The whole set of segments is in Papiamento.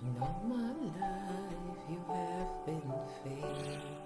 In all my life you have been faithful.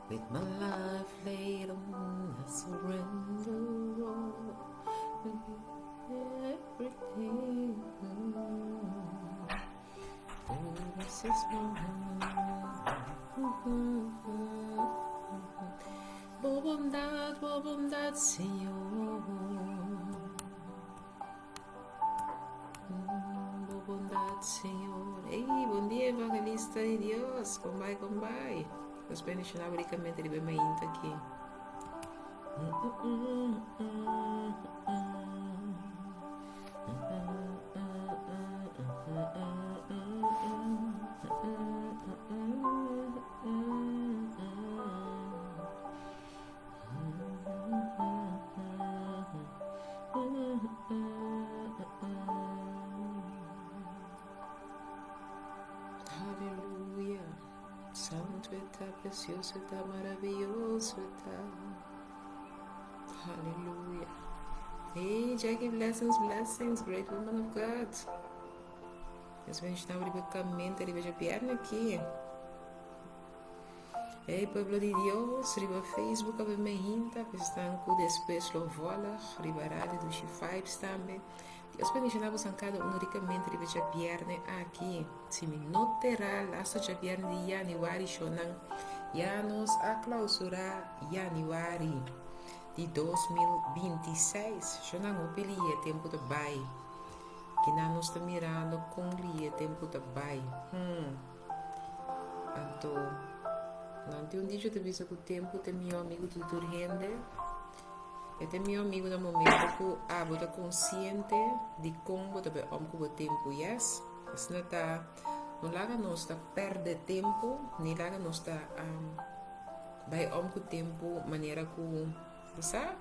With my life laid down, I surrender all. Everything. Oh, this is mine. Bo bondat, bo bondat, Señor. Bo bondat, Señor. Ey, bon dia, evangelista di Dios. Kon bai, kon bai. Nos bendiciona ricamente riba e mainta aki. Aleluya. Santo ta, precioso ta, maravilloso ta. Aleluya. Hey, Jackie, blessings, blessings, great woman of God. Dios bendicioná riba caminda, riba djabièrnè aki. Hey, pueblo di Dios, riba Facebook awe mehinta, pestan ku despues lo volg, riba Radio Dushi Vibes tambe. Dios bendiciona bosan cada uno ricamente riba djabierne aki. Si mi no tera lasto djabierne di januari shonan, ya nos a clausura januari di 2026. Shonan hopi lihe tempo ta bai. Kinan nos ta mirando con lihe tempo ta bai. Hmm. Anto, nan tin un dicho ta bisa ku tempu ta e mihó amigu di tur hende. E ta e mihó amigu na momento ku abo ta konsiente di kon bo ta bai om ku bo tempu, yes. Asina ta, no laga nos ta pèrdè tempu, ni laga nos ta bai om ku tempu manera ku, bo sa,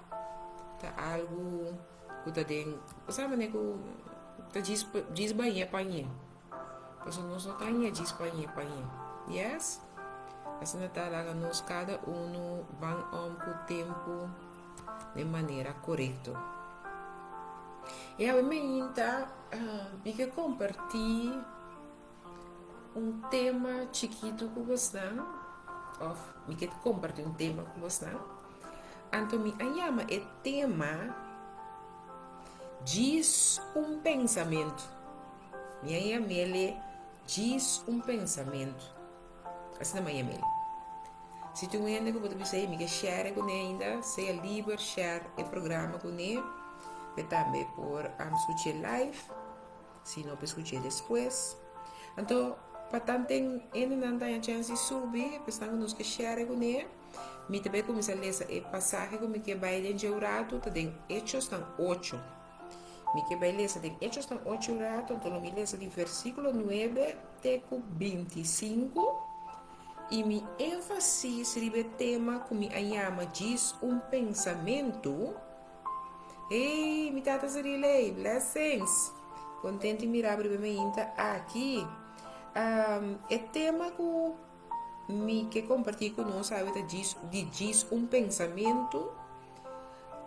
ta algu ku ta den, bo sa manera ku ta djis djis bañ'é pañ'é. Pasobra nos no ta haña djis pañe pañe. Yes? Asina ta laga nos kada unu ban om ku tempu den manera korekto. E awe mainta mi ke kompartí un tema chikitu ku bosnan, òf mi ke kompartí un tema ku bosnan. Anto mi a yama e tema Djis un pensamentu. Mi a yam'el djis un pensamentu. Asina mi a yam'el. Si tin un hende ku bo ta bisa, hey, mi ke share kuné ainda, sea liber share e programa kuné. Pe tambe por skuch'é live, si no por skuch'é despues. Anto, pa tanten hendenan ta haña chèns di subi, esnan ku nos ke share kuné, mi ta bai kuminsá lesa e pasahe ku mi ke bai den dje un ratu, ta den Hechosnan ocho. Mi ke bai lesa den Hechosnan ocho rato, anto lo mi lesa di versíkulo nuebe te ku bintisinku, i mi énfasis riba e tema ku mi a yama Djis un Pensamentu. Hey, mi tata Ceriley, blessings! Kontento di mira bo riba e mainta aki. E tema ku. mi ke kompartí ku nos awe ta djis di djis un pensamentu.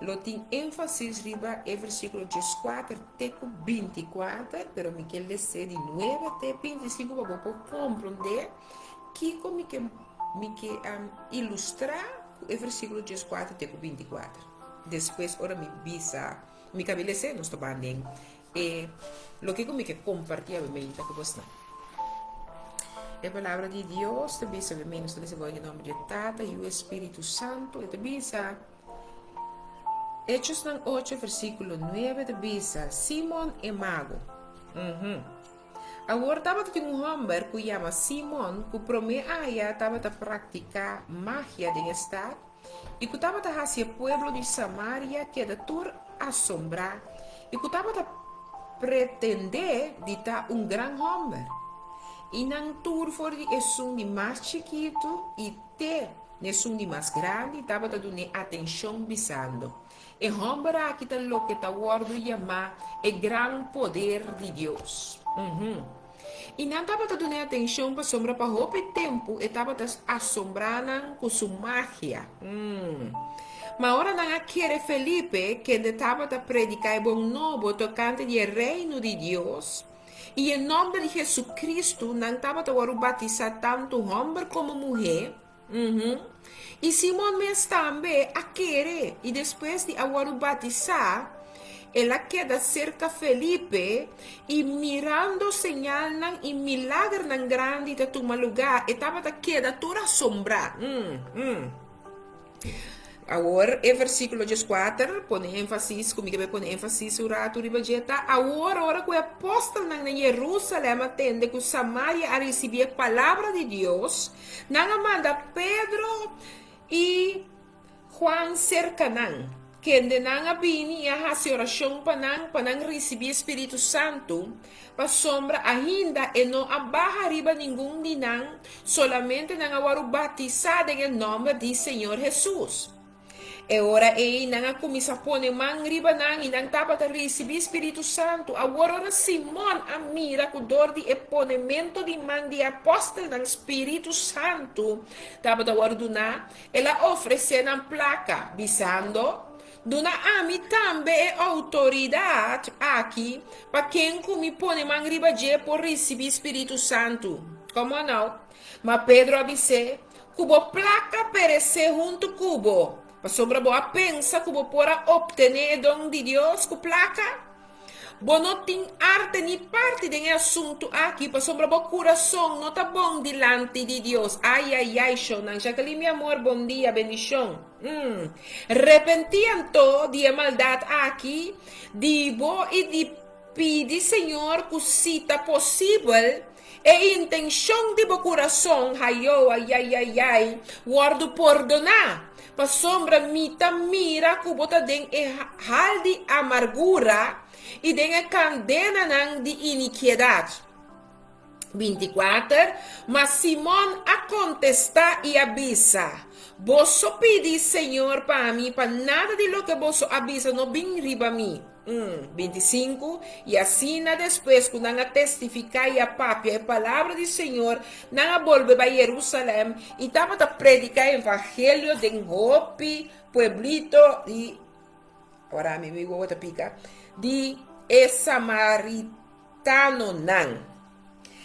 Lo tin énfasis riba e versíkulo 14 te ku 24, pero mi ke les'é di 9 te 25 pa bo por komprondé kiko mi ke mi ke ilustrá ku e versíkulo 14 te ku 24. Despues ora mi bisa mi kabi les'é nos ta ban den e loke ku mi ke kompartí awe meinta ku bosnan. E palabra di Dios ta bisa awe meinta, nos ta lesa bo den nomber di e Tata, Yu i Spiritu Santu. E ta bisa Hechosnan 8 versíkulo 9 ta bisa, Simon e mago. Mhm. Awor tabata tin un hòmber ku yama Simon ku promé aya tabata praktiká magia den e stat i ku tabata hasi e pueblo di Samaria keda tur asombrá i ku tabata pretendé di ta un gran hòmber. I nan tur for di esun di mas chikitu i te n'esun di mas grandi tabata dun'é atenshon bisando, E hòmber aki ta loke ta wòrdu yamá e gran poder di Dios. Uhum. I nan tabata dun'é atenshon pasobra pa hopi tempu e tabata asombrá nan ku su magia. Mm. Ma ora nan a kere Felipe, kende tabata prediká e bon nobo tokante di e Reino di Dios, i e nòmber di Hesukristu, nan tabata wòrdu batisá tantu hòmber komo muhé. Uhum. I Simon mes tambe a kere, i despues di a wòrdu batisá, el a keda serka Felipe, i mirando señalnan i milagernan grandi ta tuma lugá, e tabata keda tur asombrá. Uhum. Awor e versíkulo 14, pone énfasis, ku mi ke bai pone énfasis un ratu riba dje, ta, Awor, ora ku e apòstelnan na Yerusalèm a tende ku Samaria a risibí e palabra di Dios, nan a manda Pedro i Juan serka nan, kende nan a bini i a hasi orashon pa nan, pa nan risibí e spiritu santu, Pasobra ainda e no a baha riba ningun di nan, solamente nan a wòrdu batisá den e nòmber di Señor Hesus. E ora ei nan a kuminsá pone man riba nan i nan tabata risibí spiritu santu. Awor ora Simon a mira ku dor di e ponementu di man di e apòstelnan spiritu santu tabata wòrdu duná, el a ofresé nan plaka, bisando, Duna ami tambe e outoridat aki pa ken ku mi pone man riba dje por risibí spiritu santu. Come on now. Ma Pedro a bis'é, Ku bo plaka peresé huntu ku bo, pasobra bo a pensa ku bo por a optené e don di Dios ku plaka. Bo no tin arte ni parti den e asuntu aki, pasobra bo kurason no ta bon dilanti di Dios. Ai, ai, ai, shownan. Jacqueline, mi amor, bon dia, bendishon. Mm. Repentí anto di e maldat aki di bo i di pidi Señor ku si ta posibel e intenshon di bo kurason, hayo, ai, ai, ai, ai, wòrdu pordoná. Pasobra mi ta mira ku bo ta den e hal di amargura i den e kandenanan di inikiedat. 24, Ma Simon a kontestá i a bisa, Boso pidi Señor pa mi pa nada di loke boso a bisa no bin riba mi. 25, I asina despues ku nan a testifiká i a papia e palabra di Señor, nan a bolbe bai Yerusalèm i tabata prediká e evangelio den hopi pueblito di, ora mi mi wowo ta pika, di e samaritanonan.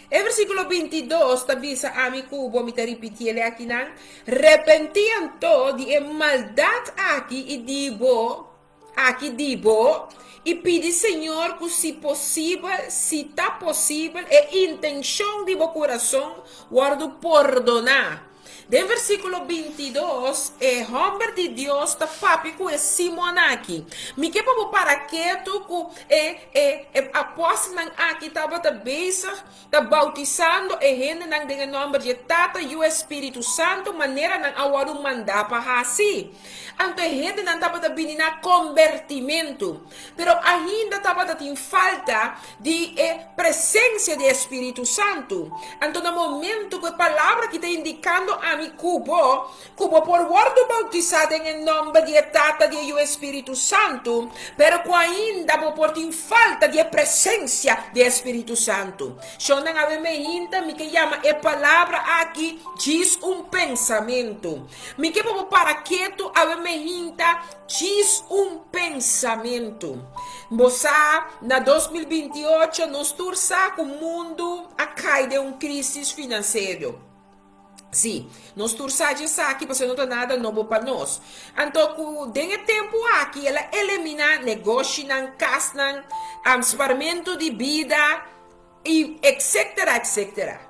E versíkulo 22 ta bisa ami ku bo, mi ta ripitié le akinan, Repentí anto di e maldat aki i di bo, Aki di bo, i pidi Señor ku si posibel, si ta posibel, e intenshon di bo kurason wòrdu pordoná. Den versíkulo 22, e hòmber di Dios ta papia ku e Simon aki. Mi ke pa bo para ketu ku e e e apòstelnan aki tabata bezig ta bautisando e hendenan den e nòmber di e Tata, Yu i Spiritu Santu, manera nan a wòrdu mandá pa hasi. Anto e hendenan tabata bini na kombertimentu, pero ainda tabata tin falta di e presensia di e Spiritu Santu. Anto na momentu ku e palabra aki ta indikando ami. ami ku bo ku bo por wòrdu boutisá den e nòmber di e Tata, di e Yu i e Spiritu Santu, pero ku ainda bo por tin falta di e presensia di e Spiritu Santu. Shonnan awe meinta mi ke yama e palabra aki djis un pensamentu. Mi ke pa bo para ketu awe meinta djis un pensamentu. Bo sa, na 2028 nos tur sa ku mundu a kai den un krisis finanserio. Sí, nos tur sa dje esaki pasobra no ta nada nobo pa nos. Anto ku den e tempu aki el a eliminá negoshinan, kasnan, sparmentu di bida i etcetera etcetera.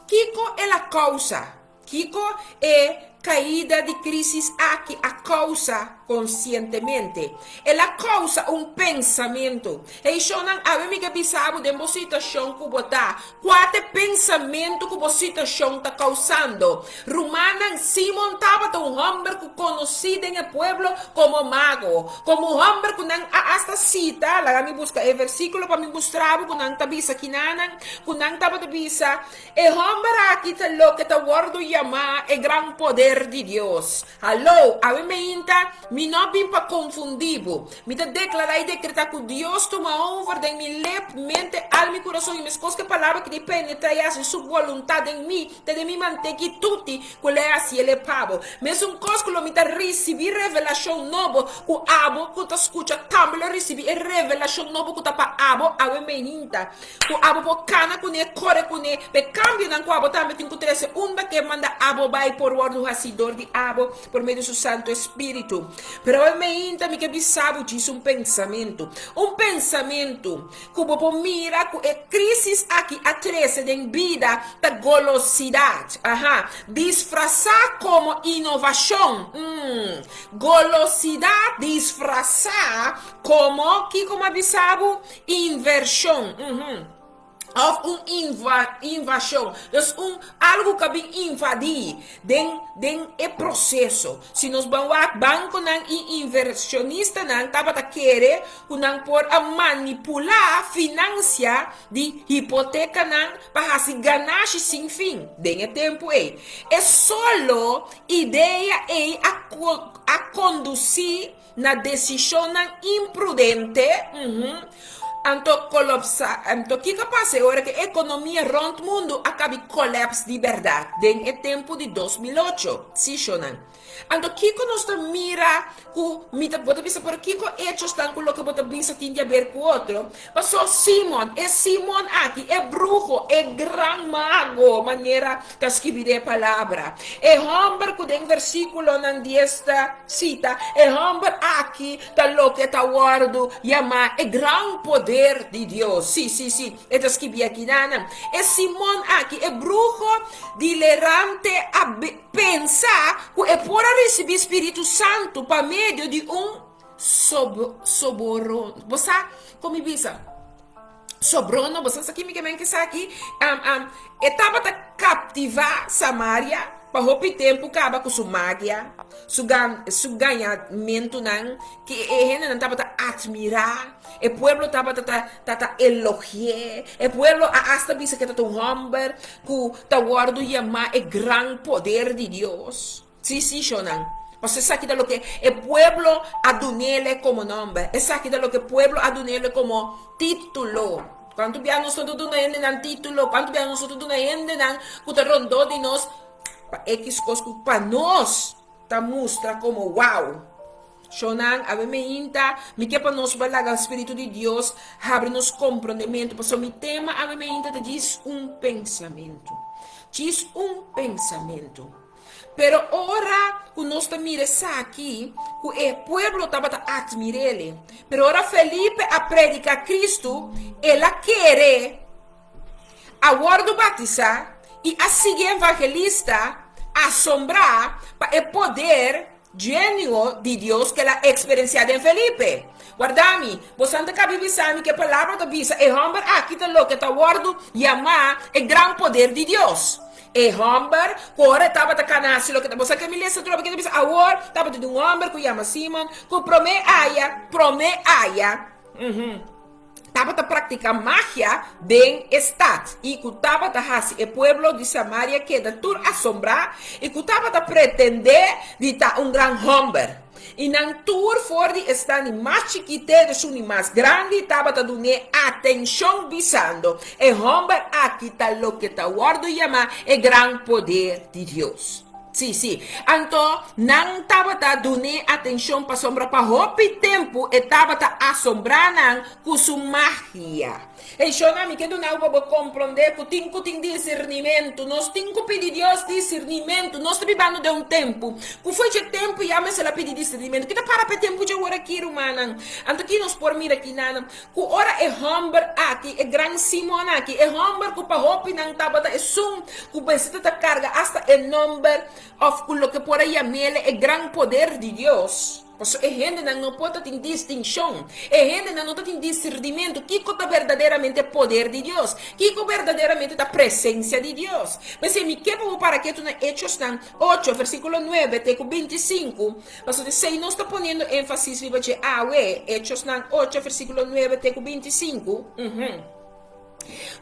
Kiko el a kousa? Kiko e kaida di krisis aki a kousa konsientemente? El a kousa un pensamentu. Hey shownan, awe mi ke bisa bo den bo situashon ku bo ta, kua ta e pensamentu ku bo situashon ta kousando? Rumannan, Simon tabata un hòmber ku konosí den e pueblo komo mago, komo un hòmber ku nan a asta sita, laga mi buska e versíkulo pa mi mustra bo ku nan ta bisa kinanan, ku nan tabata bisa, E hòmber aki ta loke ta wòrdu yamá e gran poder di Dios. Haló, awe meinta, mi no bin pa konfundí bo. Mi ta deklará i dekretá ku Dios tuma over den mi lep, mente, alma i kurason, i meskos ku e palabra ki di penetrá i hasi su boluntat den mi, te den mi manteka i tuti ku lo e hasi el e pa bo. Mesun kos ku lo mi ta risibí revelashon nobo ku abo ku ta skucha tambe lo risibí e revelashon nobo ku ta pa abo awe meinta. Ku abo por kana kuné, kore kuné, pa e kambionan ku abo tambe tin ku trese unda ku e manda abo bai por wòrdu hasí dor di abo por medio di su Santu Espíritu. Pero awe meinta mi ke bisa bo djis un pensamentu, un pensamentu ku bo por mira ku e krísis aki a trese den bida ta golosidat, aha, disfrasá komo inovashon, mm, golosidat disfrasá komo, kiko mi a bisa bo? Invershon, uhum, òf un inva, invashon. Dus un algu ku a bin invadí den, den e proseso. Si nos ban wak, bankonan i invershonistanan tabata kere ku nan por a manipulá finansia di hipotekanan pa hasi ganashi sin fin den e tempu ei. E solo idea ei a, a kondusí Na desishonnan imprudente, anto kolopsa, anto kiko a pasa e ora ku e ekonomia rònt mundu a kabi kolèps di bèrdat den e tempu di 2008? Sí, shonnan. Anto kiko nos ta mira ku mi ta, bo ta bisa, pero kiko echosnan ku loke bo ta bisa tin di aber ku otro? Paso Simon, e Simon aki, e bruho, e gran mago, manera ta skibi den e palabra, e hòmber ku den versíkulonan dies ta sita, e hòmber aki ta loke ta wòrdu yamá e gran poder di Dios. Sí, sí, sí, e ta skibi akinanan. E Simon aki, e bruho dilerante a pensa ku e por a risibí spiritu santu pa medio di un Sob, soboro, bo sa kon mi bisa? Sobrono, bo sa sa kimi ke men ke sa aki? Um, um, e tabata kaptivá Samaria pa hopi tempu kaba ku su magia, su gan, su gañamentunan, ke e hendenan tabata atmirá, e pueblo tabata ta, ta, ta elogi'é, e pueblo a asta bisa ke ta un hòmber ku ta wòrdu yamá e gran poder di Dios. Sí, sí, shownan. Pasobra esaki ta loke e pueblo a dunele komo nòmber. Esaki ta loke e pueblo a dunele komo título. Kuantu bia nos no ta duna hendenan título? Kuantu bia nos no ta duna hendenan ku ta rondó di nos pa ekis kos ku pa nos ta mustra komo wow? Shownan, awe meinta, mi ke pa nos bai laga Spiritu di Dios habri nos komprondementu, pasobra mi tema awe meinta ta djis un pensamentu. Djis un pensamentu. Pero ora ku nos ta mira esaki, ku e pueblo tabata atmir'el. Pero ora Felipe a prediká Kristu, el a kere, a wòrdu batisá i a sigui e evangelista asombrá pa e poder genio di Dios ku el a eksperensiá den Felipe. Warda mi, bosan ta kabi bisa mi ku e palabra ta bisa e hòmber aki ta loke ta wòrdu yamá e gran poder di Dios. E hòmber ku ora e tabata kana hasi loke ta bo sa ke mi lesa trobe ke ta bisa awor tabata di un hòmber ku yama Simon ku promé aya promé aya uhum. tabata praktiká magia den e stat i ku tabata hasi e pueblo di Samaria keda tur asombrá i ku tabata pretendé di ta un gran hòmber. I nan tur for di esnan di mas chikí te esun di mas grandi tabata dun'é atenshon bisando, E hòmber aki ta loke ta wòrdu yamá e gran poder di Dios. Sí, sí. Anto nan tabata dun'é atenshon pasobra pa hopi tempu e tabata asombrá nan ku su magia. Ei, shon, ami ke duna bo pa bo komprondé ku tin ku tin disirnimentu. Nos tin ku pidi Dios disirnimentu. Nos ta bibando den un tempu ku fo'i dje tempu ya mester a pidi disirnimentu. Ki ta para pa e tempu dje ora aki, rumannan? Anto ki nos por mira kinanan? Ku ora e hòmber aki, e gran Simon aki, e hòmber ku pa hopinan tabata esun ku mester ta karga asta e nòmber òf ku loke por a yam'el e gran poder di Dios, pasobra e hendenan no por ta tin distinshon, e hendenan no ta tin disirnimentu kiko ta berdaderamente poder di Dios, kiko berdaderamente ta presensia di Dios. P'esei mi ke pa bo para ketu na Hechosnan ocho, versíkulo nuebe te ku bintisinku. Pasobra esei nos ta poniendo énfasis riba dje awe, Hechosnan ocho, versíkulo nuebe te ku bintisinku. Uhum.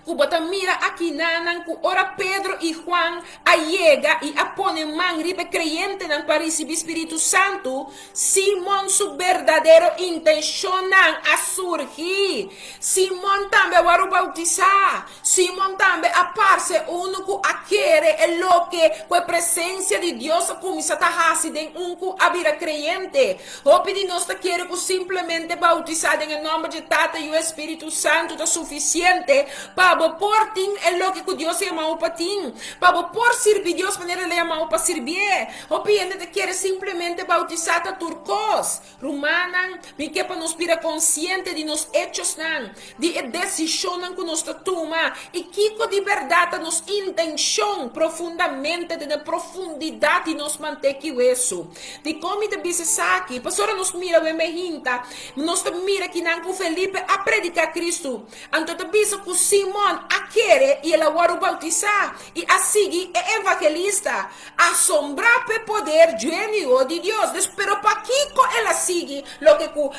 Ku bo ta mira akinanan ku ora Pedro i Juan a yega i a pone man riba e kreyentenan pa risibí spiritu santu, Simon su berdadero intenshonnan a surgi. Simon tambe a wòrdu boutisá. Simon tambe a parse unu ku a kere e loke ku e presensia di Dios a kuminsá ta hasi den un ku a bira kreyente. Hopi di nos ta kere ku simplemente boutisá den e nòmber dje Tata, Yu i Spiritu Santu ta sufisiente pa bo por tin e loke ku Dios a yama bo pa tin, pa bo por sirbi Dios manera el a yama bo pa sirbié. Hopi hende ta kere simplemente boutisá ta tur kos. Rumannan, mi ke pa nos bira konsiente di nos echosnan, di e desishonnan ku nos ta tuma i kiko di bèrdat ta nos intenshon profundamente den e profundidat di nos mantek i wesu. Dikon mi ta bisa esaki? Pasobra nos mira wen mi hinta, nos ta mira kinan ku Felipe a prediká Kristu. Anto ta bisa ku Simon a kere i el a wòrdu boutisá i a sigui e evangelista. Asombrá p'e poder djuenio di Dios. Dus, pero pakiko el a sigui loke ku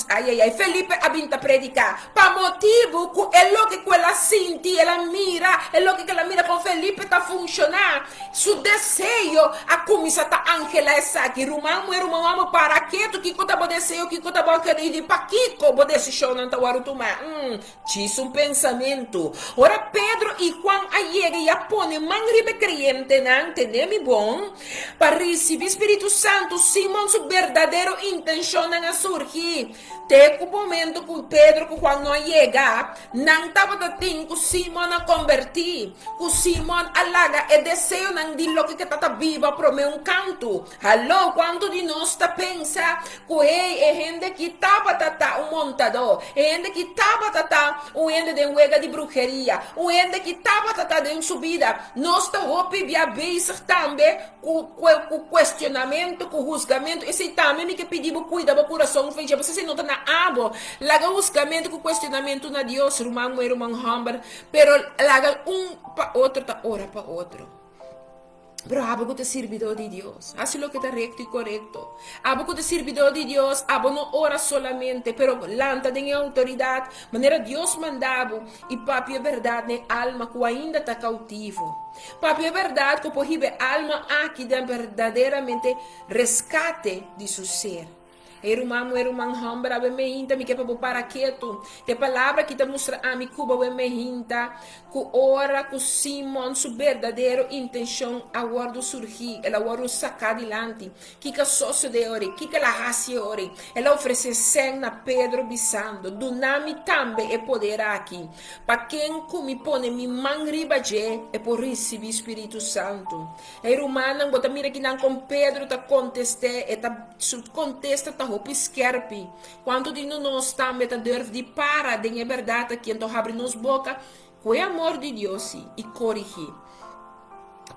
ayayay, Felipe a bin ta prediká? Pa motibu ku e loke ku el a sinti, el a mira, e loke ku el a mira kon Felipe ta funshoná, su deseo a kuminsá ta anhelá esaki. Ruman muhé, ruman hòmber, para ketu, kiko ta bo deseo, kiko ta bo anhelo i di pakiko bo desishonnan ta wòrdu tumá? Djis un pensamentu. Ora Pedro i Juan a yega i a pone man riba e kreyentenan, tende mi bon, pa risibí spiritu santu, Simon su berdadero intenshonnan a surgi. Te ku momentu ku Pedro ku Juan no a yega, nan tabata tin ku Simon a kombertí, ku Simon a laga e deseonan di loke ke ta ta biba promé un kantu. Hallo, kuantu di nos ta pensa ku hey, e hende ki tabata ta un montadó, e hende ki tabata ta un hende den wega di bruheria, un hende ki tabata ta den su bida? Nos ta hopi bia bezig tambe ku ku kuestionamentu, ku husgamentu. Esei tambe mi ke pidi bo kuida bo kurason fecha, pasobra esei no ta na abo. Laga husgamentu ku kuestionamentu na Dios, ruman muhé, ruman hòmber, pero laga un pa otro ta ora pa otro. Pero abo ku ta sirbidó di Dios, hasi loke ta rekto i korekto. Abo ku ta sirbidó di Dios, abo no ora solamente, pero lanta den e outoridat manera Dios manda bo i papia e bèrdat na e alma ku ainda ta koutivo. Papia e bèrdat ku por hiba e alma aki den berdaderamente reskate di su ser. Hey ruman muher, ruman homber, awe meinta mi ke pa bo para ketu. Te palabra aki ta mustra ami ku bo awe meinta ku ora ku Simon su berdadero intencion a wordo surgi, el a wordo saca dilanti. Kiko a sosode ori? Kiko el a haci ori? El a ofrece sen na Pedro bisando, Duna mi tambe e poder aki, pa ken ku mi pone mi man riba dje, e por ricibi Spiritu Santu. E rumannan, bo ta mira kinan kon Pedro ta kontest'é, e ta, su kontesta ta hopi skerpi. Kuantu di nos tambe ta durf di para den e bèrdat aki anto habri nos boka ku e amor di Dios si i korigí?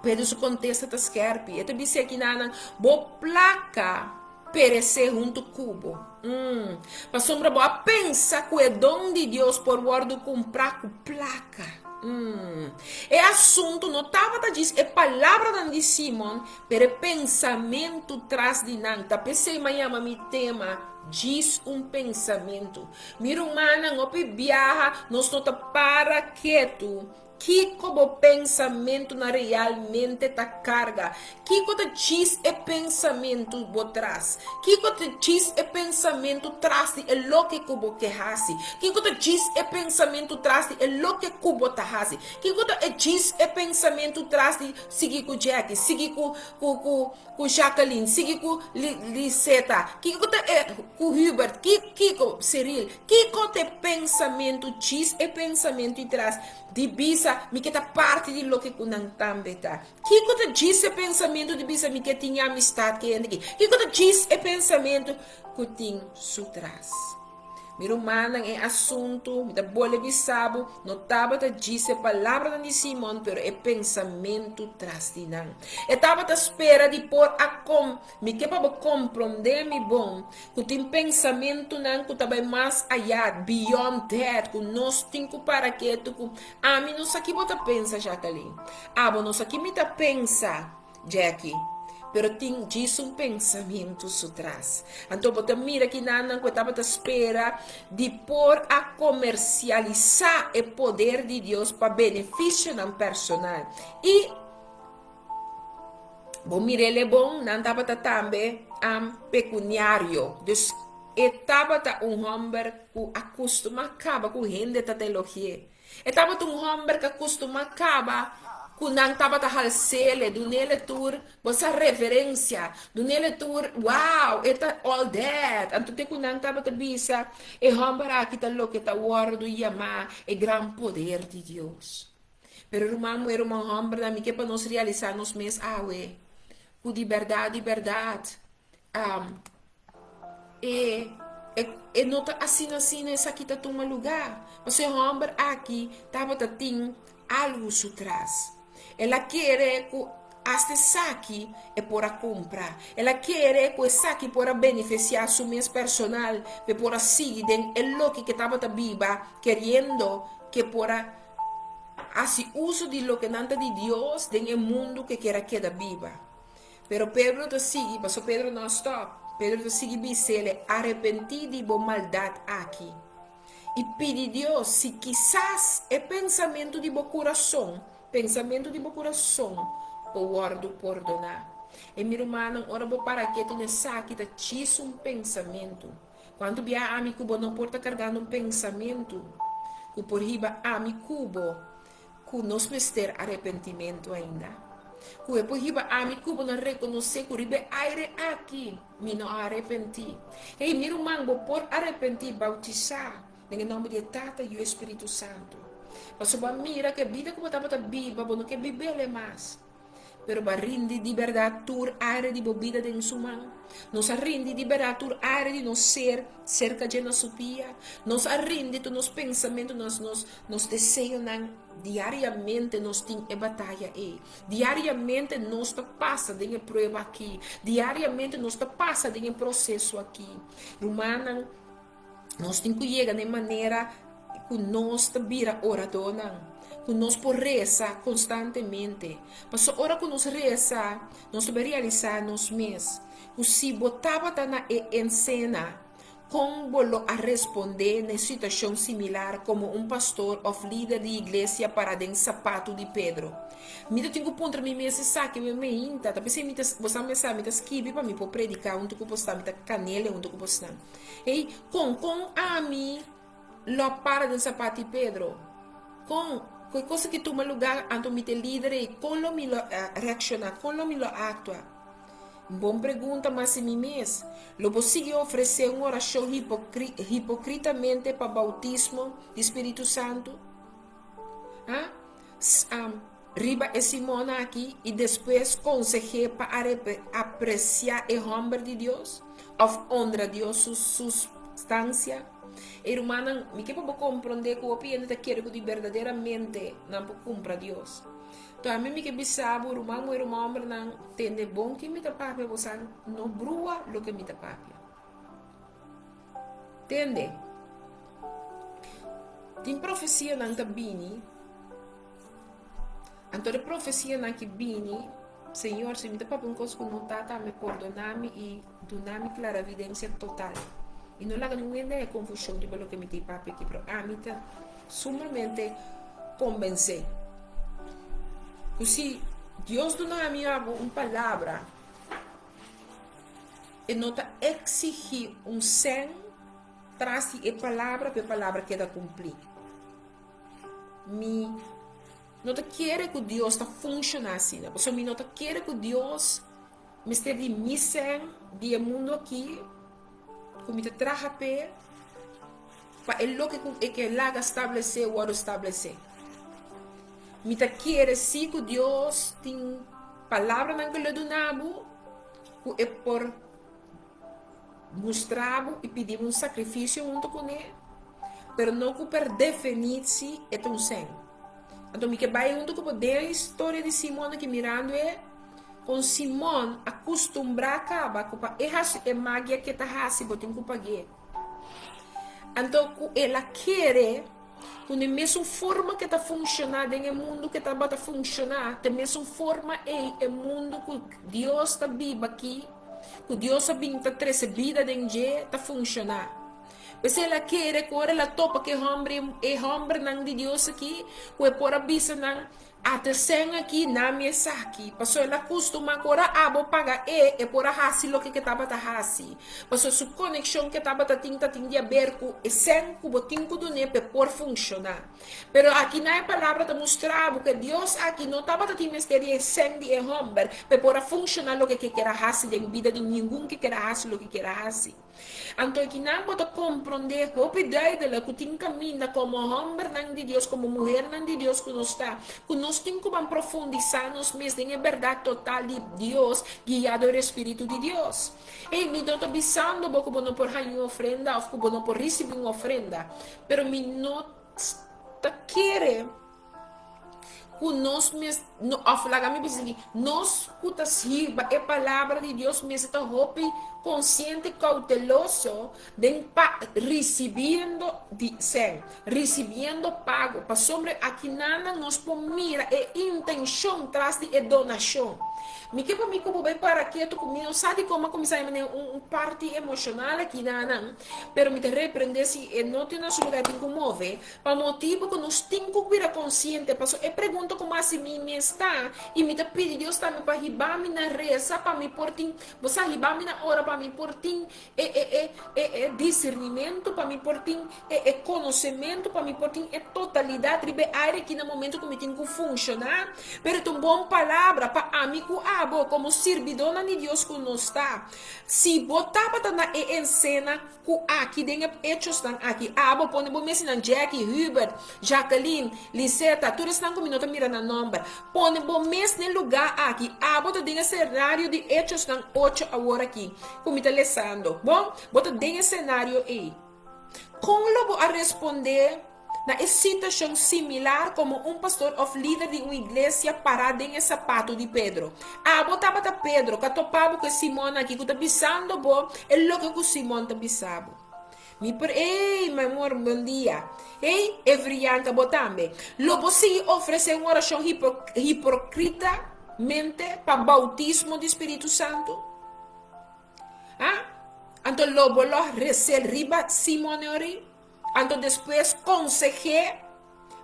Pedro su kontesta ta skerpi. E ta bis'é kinanan, Bo plaka peresé huntu ku bo. Mm. Pasobra bo a pensa ku e don di Dios por wòrdu kumprá ku plaka. Mm. E asuntu no tabata djis e palabranan di Simon, pero e pensamentu tras di nan. Ta p'esei m'a yama mi tema Djis un Pensamentu. Mi rumannan, hopi biaha nos no ta para ketu Kiko bo pensamentunan realmente ta karga? Kiko ta djis e pensamentu bo tras? Kiko ta djis e pensamentu tras di e loke ku bo ke hasi? Kiko ta djis e pensamentu tras di e loke ku bo ta hasi? Kiko ta e djis e pensamentu tras di sigui ku Jackie, sigui ku ku ku ku Jacqueline, sigui ku Liseta? Kiko ta e ku Hubert? Kiko Cyril? Kiko ta e pensamentu djis e pensamentu i tras di bisa mi ke ta parti di loke ku nan tambe ta? Kiko ta djis e pensamentu di bisa mi ke tin e amistat ku e hende aki? Kiko ta djis e pensamentu ku tin su tras? Mi rumannan, e asuntu, mi ta bole bisa bo, no tabata djis e palabranan di Simon, pero e pensamentu tras di nan. E tabata spera di por a kom Mi ke pa bo komprondé mi bon ku tin pensamentunan ku ta bai mas ayá, beyond that, ku nos tin ku para ketu ku ami no sa ki bo ta pensa, Jacqueline. Abo no sa ki mi ta pensa, Jackie. Pero tin djis un pensamentu su tras. Anto bo ta mira kinannan ku e tabata spera di por a komersialisá e poder di Dios pa benefisionan personal i Bo mir'é bon, nan tabata tambe am pecuniario. Dus e tabata un homber cu a custuma caba cu hende ta ta elogi'é. E tabata un homber cu a custuma caba cu nan tabata hals'ele, dun'ele tur bo sa reverencia, dun'ele tur wow, e ta all that. Anto te cu nan tabata bisa e homber aki ta loke ta wordo yama e gran poder di Dios. Pero ruman muhé, ruman hòmbernan, mi ke pa nos realisá nos mes awe ku di bèrdat, di bèrdat, e e no ta asina asina esaki ta tuma lugá. Pasobra e hòmber aki tabata tin algu su tras. El a kere ku asta esaki e por a kumpra. El a kere ku esaki por a benefisiá su mes personal, p'e por a sigui den e loke ke tabata biba, keriendo ke por a Hasi uso di loke nan ta di Dios den e mundu ke kier a keda biba. Pero Pedro ta sigui, paso Pedro no a stòp. Pedro ta sigui bis'ele, Arepentí di bo maldat aki i pidi Dios si kisas e pensamentu di bo kurason, pensamentu di bo kurason, por wòrdu pordoná. E mi rumannan, ora bo para ketu na esaki ta djis un pensamentu. Kuantu bia ami ku bo no por ta kargando un pensamentu ku por hiba ami ku bo ku nos mester arepentimentu ainda? Ku e por hiba ami ku bo na rekonosé ku riba e aire aki mi no a arepentí? Hey, mi ruman, bo por arepentí, bautisá den e nòmber di e Tata, Yu i Spiritu Santu. Pasobra bo a mira ku e bida ku bo tabata biba, bo no ke bib'el mas. Pero bo a rindi di bèrdat tur área di bo bida den su man. Nos a rindi di bèrdat tur área di nos ser serka dje na su pia. Nos a rindi tur nos pensamentu, nos, nos, nos deseonan. Diariamente nos tin e bataya ei. Diariamente nos ta pasa den e prueba aki. Diariamente nos ta pasa den e proseso aki. Rumannan, Nos tin ku yega na e manera ku nos ta bira oradónan, ku nos por resa konstantemente. Pasobra ora ku nos resa, nos ta bai realisá nos mes ku si bo tabata na e ensena, kon bo lo a respondé na e situashon similar komo un pastor òf lider di iglesia pará den sapatu di Pedro? Mi ta tin ku puntra mi mes esaki mi meinta. Ta p'esei mi ta, bo sa mi sa, mi ta skibi pa mi por prediká huntu ku bosnan, mi ta kanele huntu ku bosnan. Hey, kon kon ami lo a para den sapat di Pedro? Kon ku e cosa ki tuma lugar anto mi ta e lider ei, kon lo mi lo a reakshoná? Kon lo mi lo a aktua? Un bon pregunta, ma si mi mes, lo bo sigui ofresé un orashon hipokritamente pa boutismo di Spiritu Santu? Ha? Riba e Simon aki i despues konseh'é pa apresiá e hòmber di Dios òf onra Dios su sustansia. Ei rumannan, mi ke pa bo komprondé ku hopi hende ta kere ku di berdaderamente nan por kumpra Dios. Tambe mi ke bisa bo, ruman muhé, ruman hòmbernan, tende bon kin mi ta papia, bo sa no brua loke mi ta papia. Tende, tin profesianan ta bini. Anto e profesianan ki bini, Señor, si mi ta papia un kos ku no ta, tambe pordona mi i duna mi klaravidensia total. I no laga ningun hende haña konfushon riba loke mi ta papia aki, pero ami ta sumamente kombensé ku si Dios duna mi abo un palabra, e no ta eksigí un sèn tras di e palabra pa e palabra keda kumplí. Mi no ta kere ku Dios ta funshoná asina, pasobra mi no ta kere ku Dios mester di mi sèn di e mundu aki ku mi ta traha p'e pa e loke ku e ke laga stablesé wòrdu stablesé. Mi ta kere sí ku Dios tin palabranan ku lo duna bo ku e por Mustra bo i pidi bo un sakrifisio huntu kuné, pero no ku per definitsi e ta un sèn. Anto mi ke bai huntu ku bo den e historia di Simon aki mirando e kon Simon a kustumbrá kaba ku pa e hasi e magia ke ta hasi bo tin ku pag'é. Anto ku el a kere ku den mesun forma ke ta funshoná den e mundu ke tabata funshoná, ta e mesun forma ei e mundu ku Dios ta biba aki, ku Dios a bin ta trese bida den dje ta funshoná. P'esei el a kere ku ora el a topa ku e hòmber e hòmbernan di Dios aki, ku e por a bisa nan, Ata sèn aki, na mi esaki. Pasobra el a kustumá ku ora abo paga e, e por a hasi loke ku e tabata hasi. Pasobra su konekshon ku e tabata tin ta tin di aber ku e sèn ku bo tin ku dun'é pa e por funshoná. Pero aki na e palabra ta mustra bo ku e Dios aki no tabata tin mester di e sèn di e hòmber pa e por a funshoná loke ku e kier a hasi den bida di ningun ku kier a hasi loke kier a hasi. Anto akinan bo ta komprondé hopi duidelik ku tin kaminda komo hòmbernan di Dios, komo muhernan di Dios ku nos ta, ku nos tin ku ban profundisá nos mes den e bèrdat total di Dios guiá dor e Spiritu di Dios. Ey, mi no ta bisando bo ku bo no por haña un ofrenda òf ku bo no por risibí un ofrenda. Pero mi no ta kere ku nos mes, no, òf laga mi bisa así, nos ku ta sirba e palabra di Dios mester ta hopi konsiente i kouteloso den pa risibiendo di sèn, risibiendo pago, pasobra akinanan nos por mira e intenshon tras di e donashon. Mi ke pa mi ku bo bai para ketu ku mi no sa dikon mi a kuminsá e manera un parti emoshonal akinanan. Pero mi ta reprende si e no tin na su lugar tin cu move, pa motibo cu nos tin cu bira consciente, paso e pregunta cu mas si mi mes ta, y mi ta pidi Dios tambe pa hiba mi na reza pa mi por tin, bo sa, hiba mi na ora pa mi por tin e e e e e discernimento, pa mi por tin e e conocemento, pa mi por tin e totalidad riba e aire aki na momento cu mi tin cu funciona. Pero ta un bon palabra pa ami cu abo como sirbidornan di Dios cu nos ta. Si bo tabata na e ensena ku aki den e echosnan aki, abo pone bo mes nan Jackie, Hubert, Jacqueline, Liseta, tur esnan ku mi no ta mira nan nomber. Pone bo mes den lugá aki, abo ta den e senario di Echosnan ocho awor aki ku mi ta lesando. Bon, bo ta den e senario ei. Kon lo bo a respondé? Na e situashon similar komo un pastor òf lider di un iglesia pará den e sapatu di Pedro. Abo tabata Pedro ku a topa bo ku e Simon aki ku ta bisando bo e loke ku Simon ta bisa bo. Mi por Ey, mi amor, bon dia. Ey, Evrianka, bo tambe. Lo bo sigui ofresé un orashon hiprokritamente pa boutismo di Spiritu Santu? Ha? Anto lo bo lo resel riba Simon e ori? Anto despues konseh'é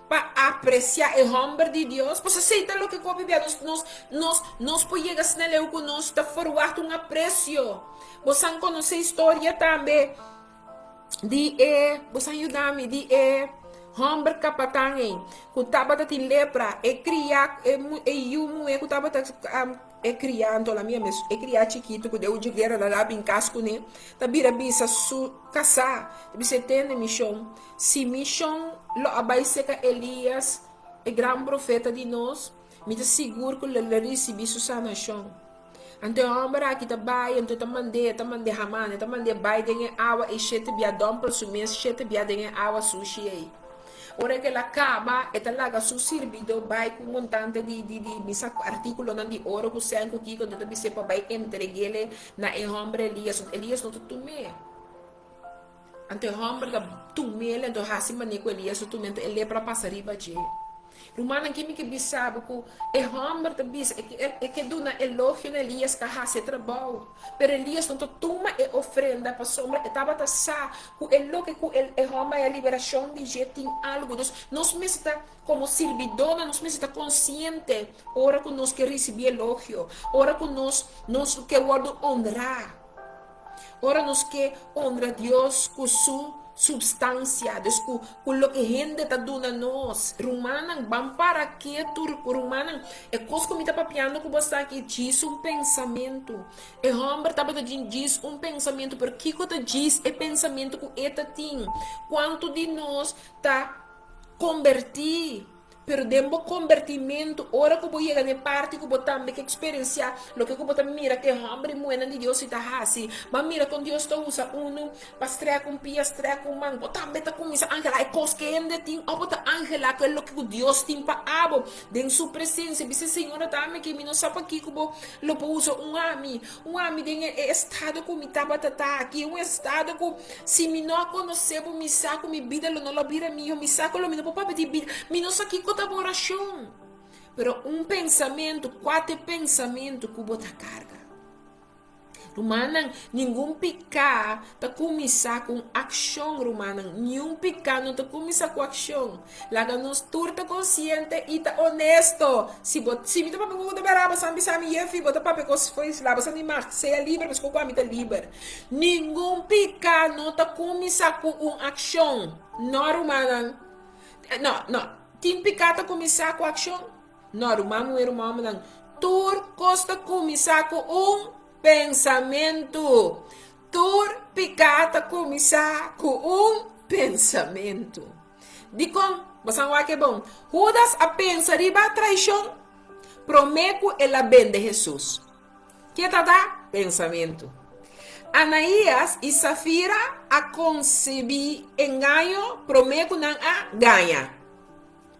pa apresiá e hòmber di Dios. Pues esei ta loke ku hopi bia nos nos nos nos por yega snel ku nos ta ferwagt un apresio. Bosan konosé historia tambe di e, bosan yuda mi, di e hòmber kapatan ei ku tabata tin lepra, e kriá e e yu muhé ku tabata E kriá anto la mia mes, e kriá chikitu ku den un guera la la bin kas kuné, ta bira bisa su kasá, ta bisa e tende mi shon, si mi shon lo a bai seka Elias, e gran profeta di nos, mi ta sigur ku lo lo risibí su sanashon. Anto e hòmber aki ta bai, anto e ta mand'é, e ta mand'é haman, e ta mand'é bai den e awa ei shete bia dòmpel su mes shete bia den e awa sushi ei. Ora ku el a kaba, e ta laga su sirbidó bai ku un montante di di di misa ku artíkulonan di oro ku sèn ku kiko, anto ta bis'é pa bai entreg'é na e hòmber Elías. Anto Elías no ta tum'é. Anto e hòmber ta tum'é, anto hasi manera ku Elías ta tum'é, anto e lepra pasa riba dje. Rumannan ki mi ke bisa bo ku e hòmber ta bisa e ke duna elogio na Elias ka hasi e trabou. Pero Elias no ta tuma e ofrenda pasobra e tabata sa ku e loke ku e hòmber a liberashon di dje tin algu. Dus nos mester ta komo sirbidónan nos mester ta konsiente ora ku nos ke risibí elogio, ora ku nos nos ke wòrdu honrá. Ora nos ke honra Dios ku su supstansia, dus ku ku loke hende ta duna nos. Rumannan, ban para ketu, rumannan. E kos ku mi ta papiando ku boso aki djis un pensamentu. E hòmber tabata tin djis un pensamentu, pero kiko ta djis e pensamentu ku e ta tin? Kuantu di nos ta kombertí? Pero den bo kombertimentu, ora ku bo yega na e parti ku bo tambe ke eksperensiá loke ku bo ta mira ku e hòmber i muhénan di Dios si ta hasi, bo a mira kon Dios ta usa unu pa strèk un pia, strèk un man, bo tambe ta kuminsá anhelá e kos ku hende tin òf bo ta anhelá ku e loke ku Dios tin pa abo den su presensia. Bisa, Señor, ata ami aki, mi no sa pakiko bo lo por usa un ami, un ami den e estado ku mi tabata ta aki, un estado ku Si mi no a konosé bo, mi sa ku mi bida lo no lo bira mihó, mi sa ku lo mi no por papia di bida, mi no sa kiko ta bo orashon. Pero un pensamentu, kua ta e pensamentu ku bo ta karga? Rumannan, ningun piká ta kuminsá ku un akshon, rumannan. Niun piká no ta kuminsá ku akshon. Laga nos tur ta konsiente i ta onesto. Si bo, si mi ta papia ku bo ta bera, bo sa bisa mi, Jeffy, bo ta papia kos fo'i la, bo sa mi mag sea liber, pasobra ku ami ta liber. Ningun piká no ta kuminsá ku un akshon. No, rumannan. No, no. Tin piká ta kuminsá ku akshon? No, ruman muhé, ruman hòmbernan. Tur kos ta kuminsá ku un pensamentu. Tur piká ta kuminsá ku un pensamentu. Dikon? Bo sa wak e bon. Hudas a pensa riba traishon promé ku el a bende Hesus. Ke ta ta pensamentu? Anaías i Safira a konsebí engaño promé ku nan a gaña.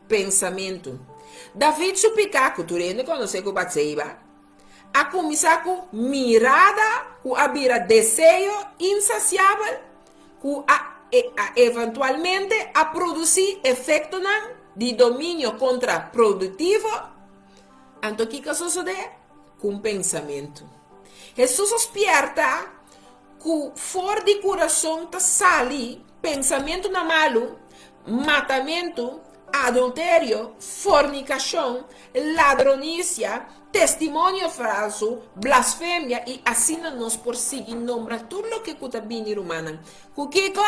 Pensamentu. David su piká ku tur hende konosé ku Batseba a kuminsá ku mirada ku a bira deseo insasiabel ku a eventualmente a produsí efektonan di dominio kontraproduktivo. Anto kiko a sosodé? Ku un pensamentu. Hesus a spièrta ku for di kurason ta sali pensamentunan malu, matamentu, adulterio, fornikashon, ladronisia, testimonio falsu, blasfemia i asina nos por sigui nombra tur loke ku ta bini rumannan. Ku kiko?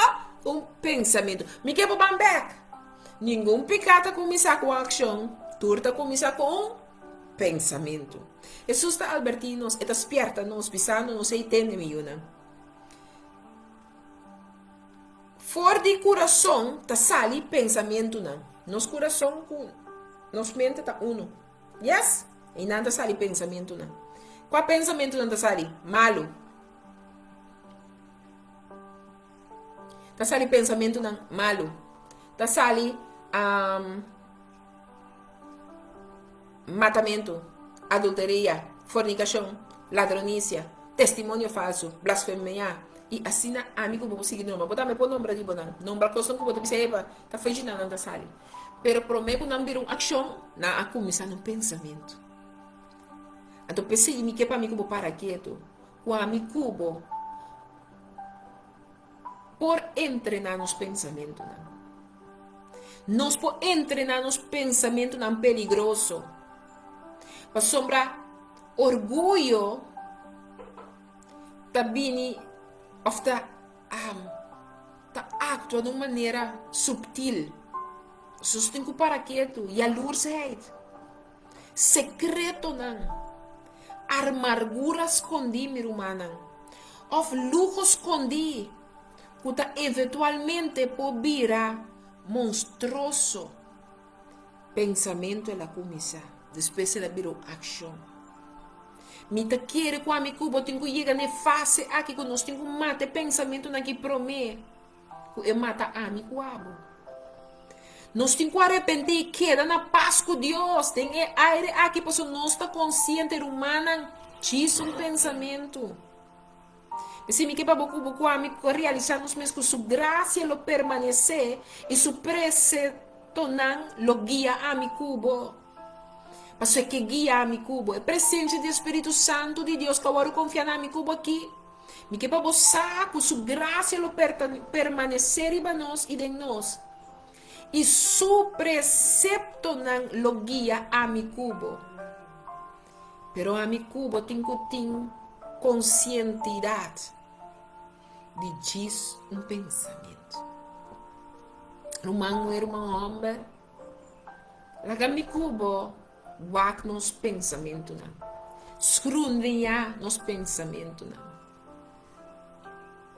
Un pensamentu. Mi ke bo ban bèk. Ningun piká ta kuminsá ku un akshon, tur ta kuminsá ku un pensamentu. Hesus ta albertí nos, e ta spièrta nos, bisando nos, Ei tende mi yunan. For di kurason ta sali pensamentunan. Nos kurason ku nos mente ta unu. Yes? Einan ta sali pensamentunan. Kua pensamentunan ta sali? Malu. Ta sali pensamentunan malu. Ta sali um, matamentu, adulteria, fornikashon, ladronisia, testimonio falsu, blasfemia, i asina ami ku bo por sigui nombra. Bo tambe por nombra di bo nan. Nombra kosnan ku bo ta bisa, Epa, ta fechi nan nan ta sali. Pero promé ku nan bira un akshon, nan a kuminsá na un pensamentu. Anto p'esei mi ke pa mi ku bo para ketu, ku ami ku bo por entrená nos pensamentunan. Nos por entrená nos pensamentunan peligroso. Pasobra orguyo ta bini of ta um, ta actua di un manera subtil. Nos tin ku para ketu, jaloersheid. Sekretonan, armargura skondí, mi rumannan, òf luho skondí ku ta eventualmente por bira monstroso. Pensamentu el a kuminsá, despues el a bira un akshon. Mi ta kere ku ami ku bo tin ku yega na e fase aki ku nos tin ku mata e pensamentunan aki promé. Ku e mata ami ku abo. Nos tin ku arepentí i keda na pas ku Dios den e aire aki pasobra nos ta konsiente, rumannan, djis un pensamentu. P'esei mi ke pa bo ku bo ku ami ku a realisá nos mes ku su grasia lo permanesé i su prese. preceptonan lo guia ami ku bo. Pasobra e ke guia ami ku bo. E presencia di e Spiritu Santu di Dios ku a wòrdu konfia na ami ku bo aki. Mi ke pa bo sa ku su grasia lo permanesé riba nos i den nos. I su preceptonan lo guia ami ku bo. Pero ami ku bo tin ku tin konsientidat di djis un pensamentu. Ruman muhé, ruman hòmber, laga mi ku bo wak nos pensamentunan, skrundriñá nos pensamentunan.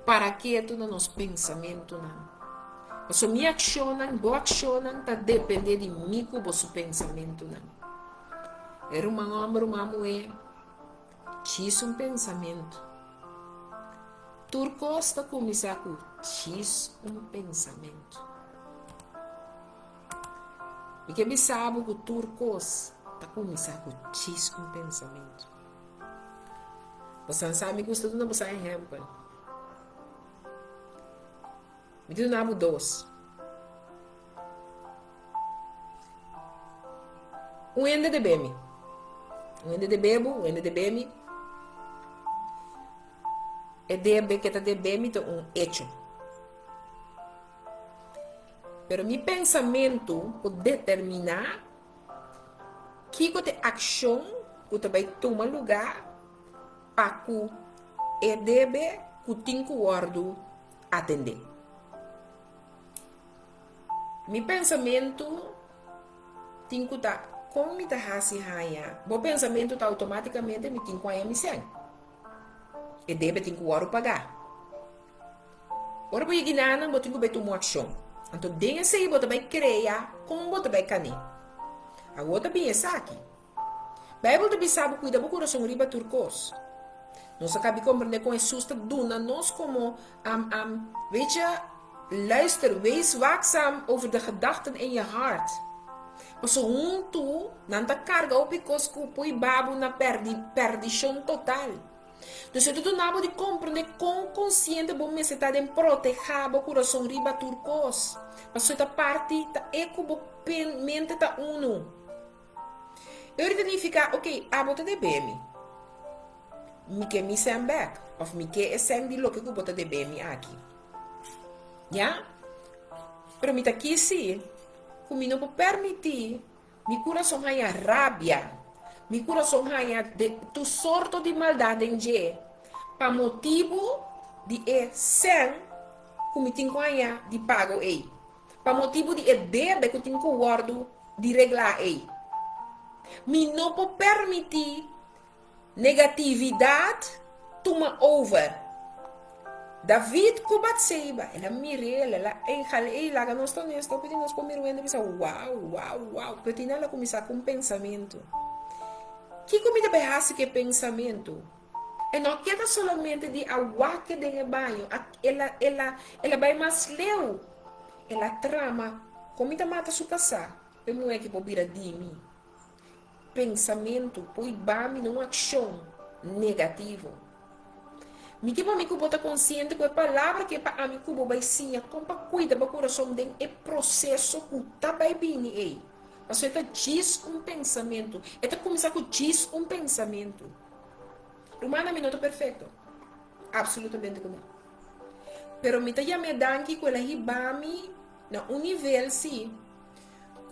Para ketu na nos pensamentunan. Pasobra mi akshonnan, bo akshonnan ta dependé di mi ku bo su pensamentunan. E ruman hòmber, ruman muhé, djis un pensamentu. Tur kos ta kuminsá ku djis un pensamentu. Mi ke bisa bo ku tur kos ta kuminsá ku djis un pensamentu. Bosan sa mi gusta duna bosan ehempel. Mi ta duna bo dos. Un hende debe mi. Un hende debe bo, un hende debe mi. E debe ke ta debe mi ta un hecho. Pero mi pensamentu por determiná Kiko ta e akshon ku ta bai tuma lugá pa ku e debe ku tin ku wòrdu atendé? Mi pensamentu tin ku ta kon mi ta hasi haña. Bo pensamentu ta outomátikamente mi tin ku haña mi sèn. E debe tin ku wòrdu pagá. Ora bo yega nan, bo tin ku bai tuma un akshon. Anto den esei bo ta bai krea kon bo ta bai kané. Awor ta bin esaki. Beibel ta bisa bo kuida bo kurason riba tur kos. Nos a kabi komprendé kon Hesus ta duna nos komo am am, weet je, luister, wees waakzaam over de gedachten in je hart. Pasobra huntu nan ta karga hopi kos ku pui babu na perdi perdishon total. Dus e ta duna bo di komprende kon konsiente bo mester ta den protehá bo kurason riba tur kos. Pasobra e ta parti, ta e ku bo mente ta unu. E ora ta nifiká, ok, abo ta debe mi. Mi ke mi sèn bèk, òf mi ke e sèn di loke ku bo ta debe mi aki. Ya? Pero mi ta kisi ku mi no por permití Mi kurason haña rabia, mi kurason haña de tur sorto di maldat den dje, pa motibu di e sèn ku mi tin ku haña di pago ei, pa motibu di e debe ku tin ku wòrdu di reglá ei. Mi no por permití Negatividad tuma over. David ku Batseba, el a mir'é, el a enjal'é, ey, laga nos ta honesto, hopi di nos por mira un hende i bisa, wow, wow, wow, pero tin el a kuminsá ku un pensamentu. Kiko mi ta bai hasi ku e pensamentu? E no keda solamente di a wak den e baño, el a, el a, el a bai mas leu. El a trama, kon mi ta mata su kasá, pa e muhé aki por bira di mi? Pensamentu por ba mi na un akshon negativo. Mi ke pa mi ku bo ta konsiente ku e palabra ke pa ami ku bo bai siña kon pa kuida bo kurason den e proseso ku ta bai bini ei. Pasobra e ta djis un pensamentu. E ta kuminsá ku djis un pensamentu. Rumannan, mi no ta perfekto. Absolutamente ku no. Pero mi ta yam'é danki ku el a hiba mi na un nivel si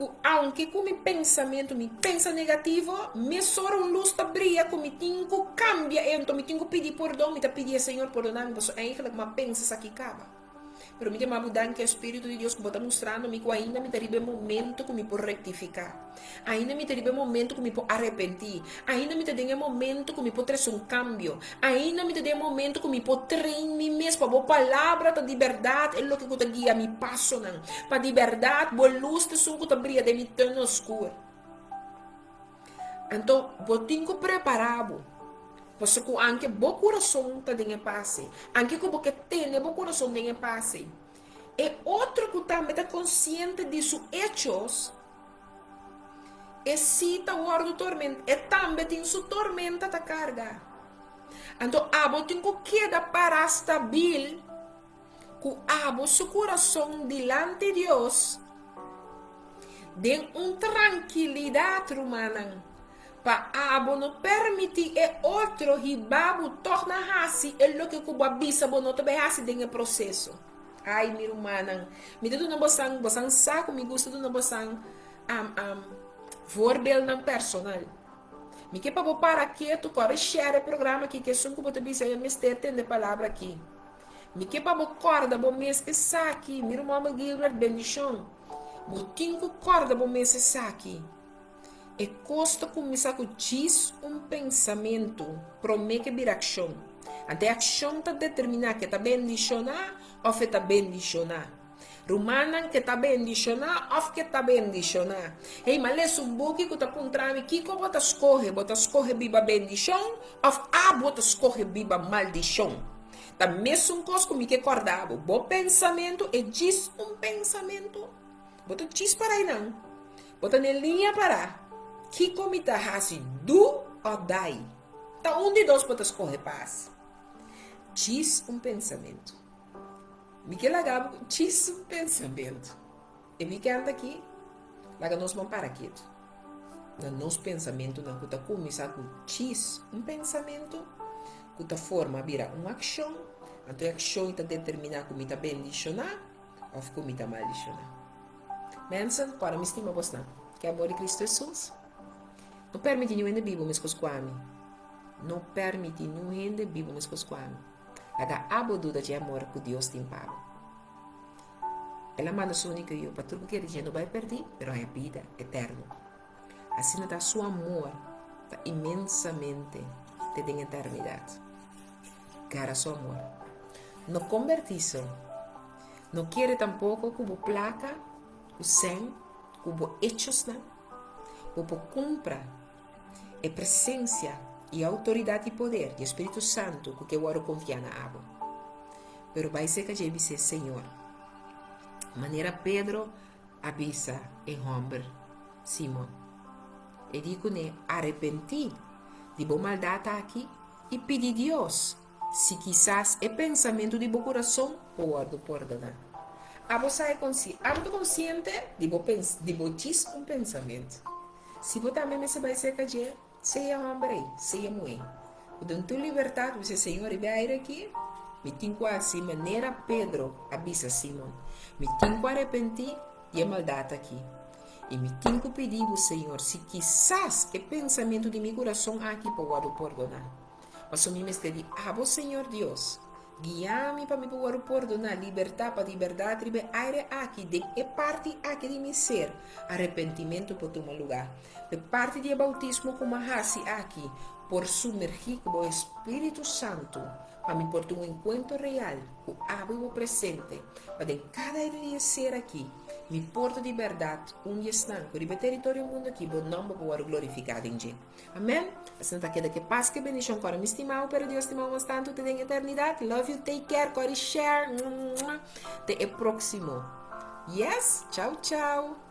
Ku aunke ku mi pensamentu mi pensa negativo, mesora un lus ta bria ku mi tin ku kambia e, anto mi tin ku pidi pordon, mi ta pidi e Señor pordona mi pasobra eigenlijk mi a pensa esaki kaba. Pero mi ta yama bo danki Spiritu di Dios ku bo ta mustrando mi ku ainda mi ta riba e momento ku mi por rektifiká. Ainda mi ta riba e momento ku mi por arepentí. Ainda mi ta den e momento ku mi por trese un kambio. Ainda mi ta den e momento ku mi por train mi mes pa bo palabra ta di bèrdat e loke ku ta guia mi pasonan. Pa di bèrdat bo lus ta esun ku ta bria den mi tunnel skur. Anto bo tin ku prepará bo. Pasobra ku anke bo kurason ta den e pase, anke ku bo ke tene bo kurason den e pase, e otro ku tambe ta konsiente di su echos, e si ta wòrdu tormentá, e tambe tin su tormenta ta karga. Anto abo tin ku keda pará stabil ku abo su kurason dilanti Dios. Den un trankilidat, rumannan, pa abo no permití e otro hiba bo tòg na hasi e loke ku bo a bisa bo no ta bai hasi den e proseso. Ai, mi rumannan, mi ta duna bosan, bosan sa ku mi gusta duna bosan voorbeeldnan personal. Mi ke pa bo para ketu, kòrda share e programa aki ku esun ku bo ta bisa e mester tende e palabra aki. Mi ke pa bo kòrda bo mes esaki, mi ruman Gilbert, bendishon. Bo tin ku kòrda bo mes esaki. E kos ta kuminsá ku djis un pensamentu promé ke bira akshon. Anto e akshon ta determiná ke ta bendishoná òf e ta bendishoná. Rumannan ke ta bendishoná òf ke ta bendishoná. Hey, m'a lesa un buki ku ta puntra mi, Kiko bo ta skohe? Bo ta skohe biba bendishon òf abo ta skohe biba maldishon? Ta mesun kos ku mi ke kòrda bo. Bo pensamentu e djis un pensamentu. Bo ta djis para einan. Bo ta n'e liña pará. Kiko mi ta hasi, do or die? Ta un di dos bo ta skohe pa hasi. Djis un pensamentu. Mi ke laga bo ku djis un pensamentu. E wikènt aki, laga nos ban para ketu na nos pensamentunan ku ta kuminsá ku djis un pensamentu ku ta forma bira un akshon, anto e akshon ta determiná ku mi ta bendishoná òf ku mi ta maldishoná. Mensen, ku ora mi stima bosnan, ku e amor di Kristu Hesus. No permití niun hende biba meskos ku ami. No permití niun hende biba meskos ku ami. Laga abo duda dje amor ku Dios tin pa bo. El a manda su úniko Yu pa tur ku kere dje no bai pèrdí, pero haña bida eterno. Asina ta su amor ta inmensamente te den eternidat. Gara su amor. No kombertí so. No kere tampoko ku bo plaka, ku sèn, ku bo echosnan, bo por kumpra e presensia i outoridat i poder di e Spiritu Santu ku ke wòrdu konfiá na abo. Pero bai serka dje i bis'é, Señor, manera Pedro a bisa e hòmber Simon, e di kuné, Arepentí di bo maldat aki i pidi Dios si kisas e pensamentu di bo kurason por wòrdu pordoná. Abo sa e konsi, abo ta konsiente di bo pens, di bo djis un pensamentu. Si bo tambe mester bai serka dje, sea hòmber ei, sea muhé. Ku den tur libertat bo bisa, Señor, riba e aire aki, mi tin ku hasi manera Pedro a bisa Simon. Mi tin ku arepentí di e maldat aki. I mi tin ku pidi bo, Señor, si kisas e pensamentu di mi kurason aki por wòrdu pordoná. Pasobra mi mester di abo, Señor Dios. Guia mi pa mi por wòrdu pordoná, libertá pa di bèrdat riba e aire aki, den e parti aki di mi ser, arepentimentu por tuma lugá. E parti di e boutismo ku mi a hasi aki por sumergí ku bo Espíritu Santu pa mi por tin un enkuentro real ku abo i bo presente, pa den kada aire di e ser aki mi por ta di bèrdat un di esnan ku riba e teritorio mundu aki bo nòmber por wòrdu glorifiká den dje. Amen. Asina ta keda ke pas ke bendishon kòrda mi stimao pero Dios stimao mas tantu te den eternidat. Love you take care kòrda share. Te e próximo. Yes. Chau chau.